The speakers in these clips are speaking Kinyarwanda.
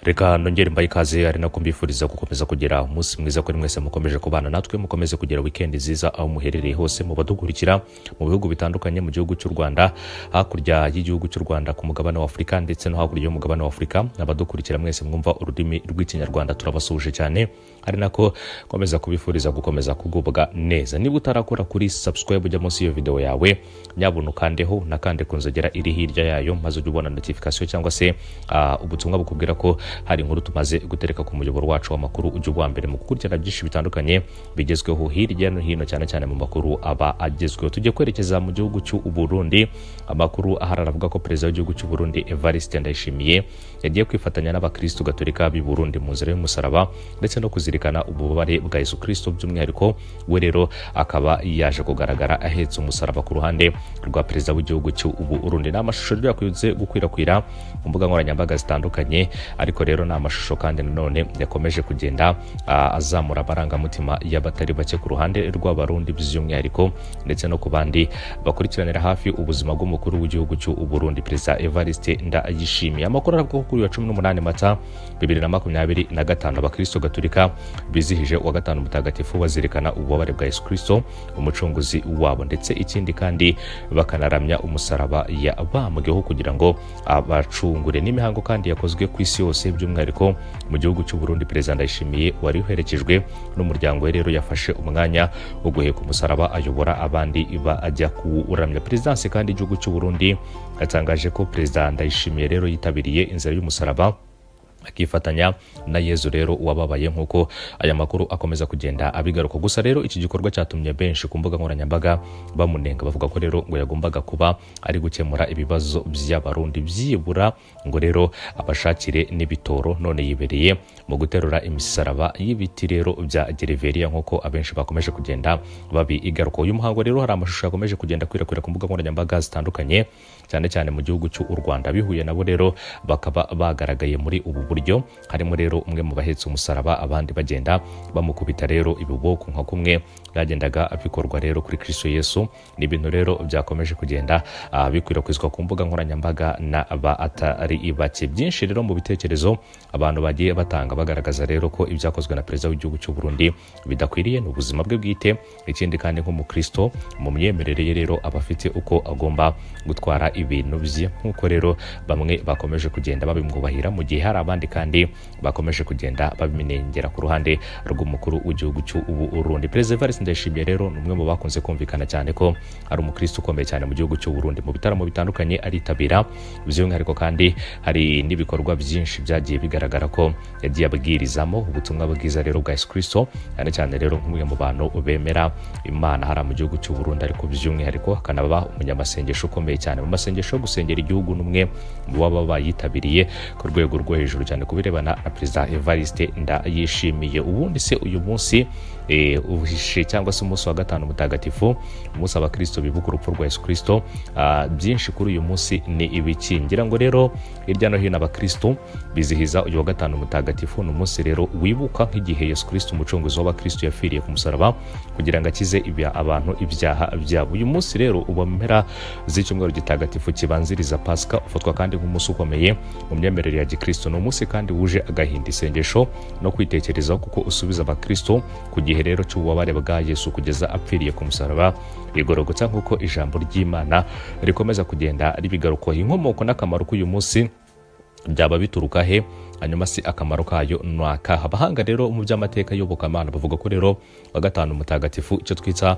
Reka nongere mbaye ikaze, ari nako mbifuriza gukomeza kugira umunsi mwiza kuri mwese mukomeje kubana natwe, mukomeze kugira weekend nziza aho muherereye hose, mu badukurikira mu bihugu bitandukanye, mu gihugu cy'u Rwanda, hakurya y'igihugu cy'u Rwanda, ku mugabane wa Afurika ndetse no hakurya y'umugabane wa Afurika. Abadukurikira mwese mwumva ururimi rw'Ikinyarwanda, turabasuhuje cyane, ari nako komeza kubifuriza gukomeza kugubwa neza. Niba utarakora kuri subscribe, ujya munsi y'iyo video yawe, nyabuna ukandeho, nakande ku nzogera iri hirya yayo, maze ujye ubona notification cyangwa se ubutumwa bukubwira ko hari inkuru tumaze gutereka ku muyoboro wacu w'amakuru, ujye uba mbere mu gukurikirana byinshi bitandukanye bigezweho hirya no hino, cyane cyane mu makuru aba agezweho. Tujye kwerekeza mu gihugu cy'u Burundi. Amakuru ahari aravuga ko perezida w'igihugu cy'u Burundi Evariste Ndayishimiye yagiye kwifatanya n'abakristu gatolika b'i Burundi mu nzira y'umusaraba ndetse no kuzirikana ububabare bwa Yesu Kristo. By'umwihariko we rero akaba yaje kugaragara ahetse umusaraba ku ruhande rwa perezida w'igihugu cy'u Burundi. Ni amashusho rero yakunze gukwirakwira mu mbuga nkoranyambaga zitandukanye, ariko rero ni amashusho kandi nanone yakomeje kugenda azamura amarangamutima y'abatari bake ku ruhande rw'Abarundi by'umwihariko, ndetse no ku bandi bakurikiranira hafi ubuzima bw'umukuru w'igihugu cy'u Burundi, perezida Evariste Ndayishimiye. Amakuru aravuga ko kuri uyu wa 18 Mata 2025 abakristo gatolika bizihije uwa gatanu mutagatifu, bazirikana ububabare bwa Yesu Kristo umucunguzi wabo, ndetse ikindi kandi bakanaramya umusaraba yabambweho kugira ngo abacungure. N'imihango kandi yakozwe ku isi yose, by'umwihariko mu gihugu cy'u Burundi. Perezida Ndayishimiye wari uherekejwe n'umuryango we rero yafashe umwanya wo guheka umusaraba, ayobora abandi bajya kuwuramya. Perezidansi kandi igihugu cy'u Burundi yatangaje ko perezida Ndayishimiye rero yitabiriye inzira y'umusaraba, akifatanya na Yezu rero wababaye, nk'uko aya makuru akomeza kugenda abigaruka. Gusa rero iki gikorwa cyatumye benshi ku mbuga nkoranyambaga bamunenga, bavuga ko rero ngo yagombaga kuba ari gukemura ibibazo by'Abarundi, byibura ngo rero abashakire n'ibitoro, none yibereye mu guterura imisaraba y'ibiti rero bya gereveriya, nk'uko abenshi bakomeje kugenda babigaruka. Uyu muhango rero hari amashusho yakomeje kugenda akwirakwira ku mbuga nkoranyambaga zitandukanye, cyane cyane mu gihugu cy'u Rwanda. Bihuye nabo rero bakaba bagaragaye muri ubu buryo, harimo rero umwe mu bahetse umusaraba, abandi bagenda bamukubita rero ibiboko nka kumwe byagendaga bikorwa rero kuri Kristo Yesu. Ni ibintu rero byakomeje kugenda bikwirakwizwa ku mbuga nkoranyambaga na ba atari bake. Byinshi rero mu bitekerezo abantu bagiye batanga, bagaragaza rero ko ibyakozwe na perezida w'igihugu cy'u Burundi bidakwiriye, ni ubuzima bwe bwite. Ikindi kandi nk'umukristo mu myemerere ye rero aba afite uko agomba gutwara ibintu bye, nk'uko rero bamwe bakomeje kugenda babimwubahira, mu gihe hari abandi kandi bakomeje kugenda babimenengera ku ruhande rw'umukuru w'igihugu cy'u Burundi. Perezida Evariste Ndayishimiye rero ni umwe mu bakunze kumvikana cyane ko ari umukristo ukomeye cyane mu gihugu cy'u Burundi. Mu bitaramo bitandukanye aritabira, by'umwihariko kandi hari n'ibikorwa byinshi byagiye bigaragara ko yagiye abwirizamo ubutumwa bwiza rero bwa Yesu Kristo, cyane cyane rero nk'umwe mu bantu bemera Imana hariya mu gihugu cy'u Burundi, ariko by'umwihariko akanaba umunyamasengesho ukomeye cyane mu masengesho yo gusengera igihugu, n'umwe mu baba bayitabiriye ku rwego rwo hejuru cyane ku birebana na perezida Evariste Ndayishimiye. Ubundi se uyu munsi uhishe cyangwa se umunsi wa gatanu mutagatifu, umunsi abakristo bibuka urupfu rwa Yesu Kristo, byinshi kuri uyu munsi ni ibiki? Ngira ngo rero hirya no hino abakristo bizihiza uyu wa gatanu mutagatifu. Ni umunsi rero wibuka nk'igihe Yesu Kristo umucunguzi w'abakristo yapfiriye ku musaraba kugira ngo akize abantu ibyaha byabo. Uyu munsi rero uba mu mpera z'icyumweru gitagatifu kibanziriza Pasika, ufatwa kandi nk'umunsi ukomeye mu myemerere ya gikristo. Ni umunsi kandi wuje agahinda, isengesho no kwitekerezaho, kuko usubiza abakristo ku gihe rero cy'ububabare bwa Yesu kugeza apfiriye ku musaraba igorogotsa, nk'uko ijambo ry'Imana rikomeza kugenda ribigarukaho. Inkomoko n'akamaro k'uyu munsi byaba bituruka he? Hanyuma si akamaro kayo ni akahe? Abahanga rero mu by'amateka y'Iyobokamana bavuga ko rero wa gatanu mutagatifu, icyo twita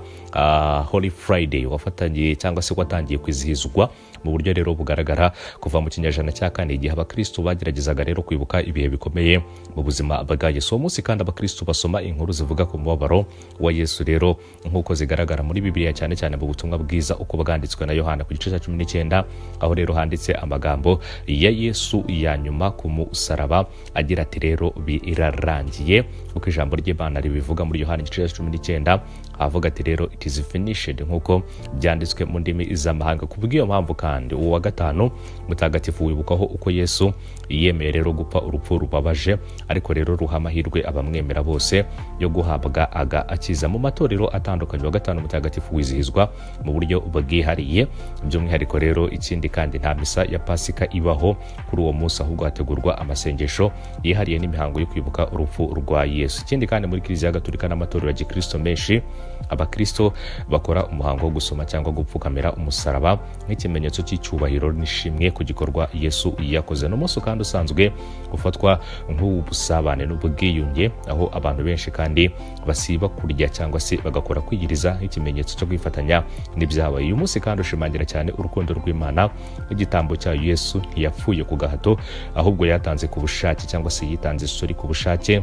Holy Friday, wafatanye cyangwa se watangiye kwizihizwa mu buryo rero bugaragara kuva mu kinyejana cya kane, igihe abakristo bageragezaga rero kwibuka ibihe bikomeye mu buzima bwa Yesu. Uwo munsi kandi abakristo basoma inkuru zivuga ku mubabaro wa Yesu rero nk'uko zigaragara muri Bibiliya, cyane cyane mu butumwa bwiza uko bwanditswe na Yohana ku gice cya 19, aho rero handitse amagambo ya Yesu ya nyuma ku musaraba agira ati rero birarangiye, uko ijambo ry'Imana ribivuga muri Yohana igice cya 19, avuga ati rero "It is finished", nk'uko byanditswe mu ndimi z'amahanga. Ku bw'iyo mpamvu kandi Kandi uwa gatanu mutagatifu wibukaho uko Yesu yemeye rero gupfa urupfu rubabaje, ariko rero ruha amahirwe abamwemera bose yo guhabwa agakiza. Mu matorero atandukanye wa gatanu mutagatifu wizihizwa mu buryo bwihariye by'umwihariko rero. Ikindi kandi, nta misa ya Pasika ibaho kuri uwo munsi, ahubwo hategurwa amasengesho yihariye n'imihango yo kwibuka urupfu rwa Yesu. Ikindi kandi, muri Kiliziya Gatolika n'amatorero ya Gikristo menshi, abakristo bakora umuhango wo gusoma cyangwa gupfukamira umusaraba nk'ikimenyetso cy'icyubahiro n'ishimwe ku gikorwa Yesu yakoze. N'umunsi kandi usanzwe ufatwa nk'ubusabane n'ubwiyunge, aho abantu benshi kandi basiba kurya cyangwa se bagakora kwiyiriza nk'ikimenyetso cyo kwifatanya n'ibyabaye. Uyu munsi kandi ushimangira cyane urukundo rw'Imana n'igitambo cyayo. Yesu ntiyapfuye ku gahato, ahubwo yatanze ku bushake, cyangwa se yitanze isuri ku bushake,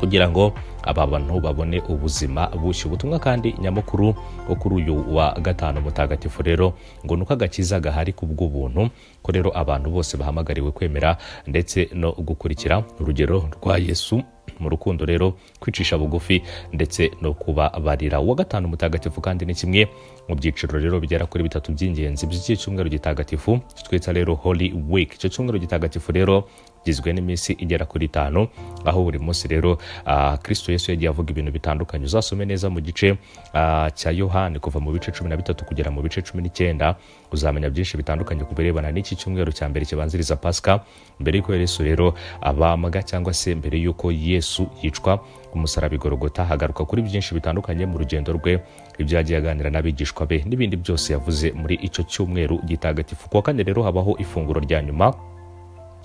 kugira ngo aba bantu babone ubuzima bushya. Ubutumwa kandi nyamukuru wo kuri uyu wa gatanu mutagatifu rero ngo nuko agakiza gahari ku bw'ubuntu, ko rero abantu bose bahamagariwe kwemera ndetse no gukurikira urugero rwa Yesu mu rukundo rero, kwicisha bugufi ndetse no kubabarira. Uwa gatanu mutagatifu kandi ni kimwe mu byiciro rero bigera kuri bitatu by'ingenzi by'icyumweru gitagatifu twita rero Holy Week. Icyo cyumweru gitagatifu rero gizwe n'iminsi igera kuri 5, aho buri munsi rero Kristo Yesu yagiye avuga ibintu bitandukanye. Uzasome neza mu gice cya Yohani, kuva mu bice 13 kugera mu bice 19, uzamenya byinshi bitandukanye ku birebana n'iki cyumweru cya mbere kibanziriza Pasika, mbere y'uko Yesu rero abambwa, cyangwa se mbere y'uko Yesu yicwa umusaraba i Golgotha. Hagaruka kuri byinshi bitandukanye mu rugendo rwe, ibyo yagiye aganira n'abigishwa be n'ibindi byose yavuze muri icyo cyumweru gitagatifu. Kuwa kane rero habaho ifunguro rya nyuma,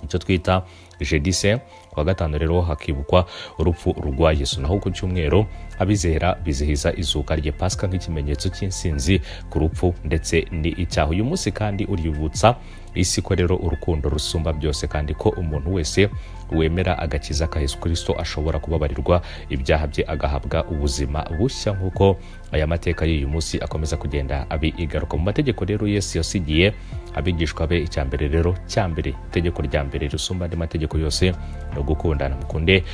icyo twita Jeudi Saint. Kuwa gatanu rero hakibukwa urupfu rwa Yesu, naho ku cyumweru abizera bizihiza izuka rye, Pasika, nk'ikimenyetso cy'insinzi ku rupfu ndetse n'icyaha. Uyu munsi kandi uributsa isi ko rero urukundo rusumba byose, kandi ko umuntu wese wemera agakiza ka Yesu Kristo ashobora kubabarirwa ibyaha bye, agahabwa ubuzima bushya, nk'uko aya mateka y'uyu munsi akomeza kugenda abigaruka. Mu mategeko rero Yesu yasigiye abigishwa be, icya mbere rero, cya mbere, itegeko rya mbere risumba andi mategeko yose no gukundana. Mukunde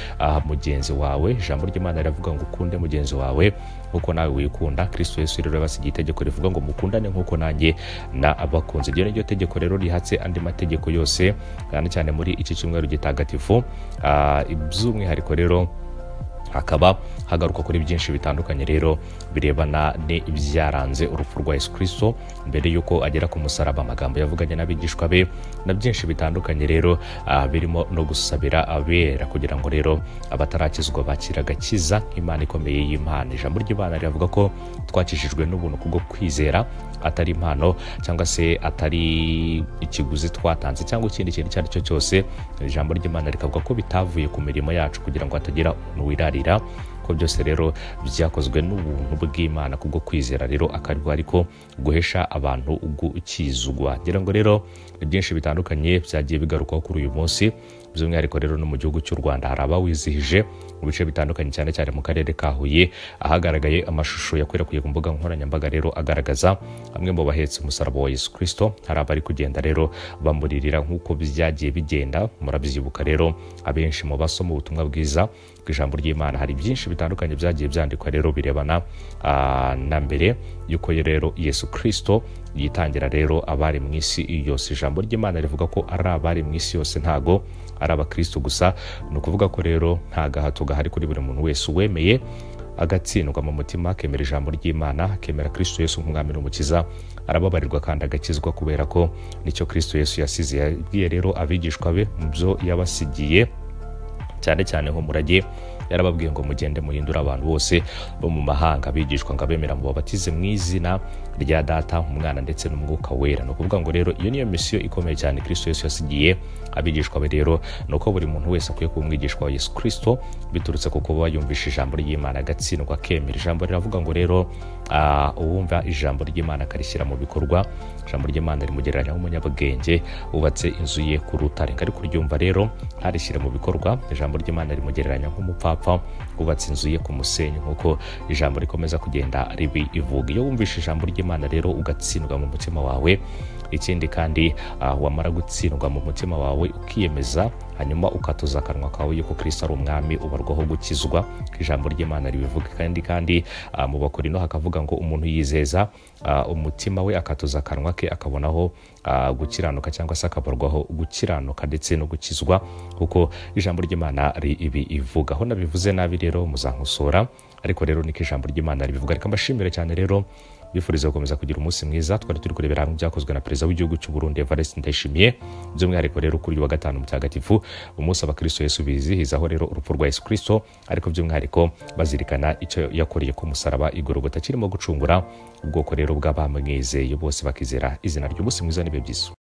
mugenzi wawe. Ijambo ry'Imana riravuga ngo ukunde mugenzi wawe nkuko nawe wikunda. Kristo Yesu rero yabasigiye itegeko rivuga ngo mukundane nkuko nanjye na abakunze. Iryo niryo tegeko rero rihatse andi mategeko yose, cyane cyane muri iki cyumweru gitagatifu. By'umwihariko rero hakaba hagaruka kuri byinshi bitandukanye rero birebana n'ibyaranze urupfu rwa Yesu Kristo mbere y'uko agera ku musaraba, amagambo yavuganye n'abigishwa be na byinshi bitandukanye rero, birimo no gusabira abera kugira ngo rero abatarakizwa bakira agakiza nk'Imana ikomeye y'Imana. Ijambo ry'Imana riravuga ko twakijijwe n'ubuntu kubwo kwizera, atari impano cyangwa se atari ikiguzi twatanze cyangwa ikindi kintu icyo ari cyo cyose. Ijambo ry'Imana rikavuga ko bitavuye ku mirimo yacu, kugira ngo hatagira umuntu wirarira, ko byose rero byakozwe n'ubuntu bw'Imana kubwo kwizera rero, akarwa ariko guhesha abantu gukizwa. Ngira ngo rero ni byinshi bitandukanye byagiye bigarukwaho kuri uyu munsi. By'umwihariko rero no mu gihugu cy'u Rwanda hari abawizihije mu bice bitandukanye, cyane cyane mu karere ka Huye, ahagaragaye amashusho yakwirakwiye ku mbuga nkoranyambaga rero agaragaza bamwe mu bahetse umusaraba wa Yesu Kristo, hari abari kugenda rero bamuririra nk'uko byagiye bigenda. Murabyibuka rero, abenshi mu basoma ubutumwa bwiza bw'ijambo ry'Imana, hari byinshi bitandukanye byagiye byandikwa rero birebana na mbere y'uko rero Yesu Kristo yitangira rero abari mu isi yose. Ijambo ry'Imana rivuga ko ari abari mu isi yose, ntago ari abakristo gusa. Ni ukuvuga ko rero nta gahato gahari kuri buri muntu wese wemeye agatsindwa mu mutima, akemera ijambo ry'Imana, akemera Kristo Yesu nk'umwami n'umukiza, arababarirwa kandi agakizwa, kubera ko nicyo Kristo Yesu yasize. Yabwiye rero abigishwa be mu byo yabasigiye, cyane cyane nk'umurage, yarababwiye ngo mugende muhindure abantu bose bo mu mahanga abigishwa, ngo abemera mubabatize mu izina rya Data, Umwana ndetse n'Umwuka Wera. Ni ukuvuga ngo rero iyo niyo misiyo ikomeye cyane Kristo Yesu yasigiye abigishwa be rero, ni uko buri muntu wese akwiye kuba umwigishwa wa Yesu Kristo biturutse ku kuba yumvisha ijambo ry'Imana, agatsindwa, akemera. Ijambo riravuga ngo rero uwumva ijambo ry'Imana akarishyira mu bikorwa, ijambo ry'Imana rimugereranya nk'umunyabwenge wubatse inzu ye ku rutare. Ariko kuryumva rero ntarishyire mu bikorwa, ijambo ry'Imana rimugereranya nk'umupfapfa wubatse inzu ye ku musenyi, nk'uko ijambo rikomeza kugenda ribivuga. Iyo wumvishe ijambo ry'Imana rero ugatsindwa mu mutima wawe, Ikindi kandi wamara gutsindwa mu mutima wawe ukiyemeza, hanyuma ukatuza akanwa kawe yuko Kristo ari umwami, ubarwaho gukizwa, ijambo ry'Imana ribivuga. Kandi mu Bakorino hakavuga ngo umuntu yizeza umutima we akatuza akanwa ke akabonaho gukiranuka, cyangwa se akabarwaho gukiranuka ndetse no gukizwa, kuko ijambo ry'Imana ribivuga. Aho nabivuze nabi rero muzankosora, ariko rero niko ijambo ry'Imana ribivuga. Reka mbashimire cyane rero, bifuriza gukomeza kugira umunsi mwiza. Twari turi kurebera hamwe ibyakozwe na perezida w'igihugu cy'u Burundi Evariste Ndayishimiye, by'umwihariko rero kuri uyu wa gatanu mutagatifu, umunsi abakristo Yesu bizihizaho rero urupfu rwa Yesu Kristo, ariko by'umwihariko bazirikana icyo yakoreye ku musaraba i Golgotha, kirimo gucungura ubwoko rero bw'abamwizeye bose bakizera izina ry'umunsi mwiza n'ibihe byiza.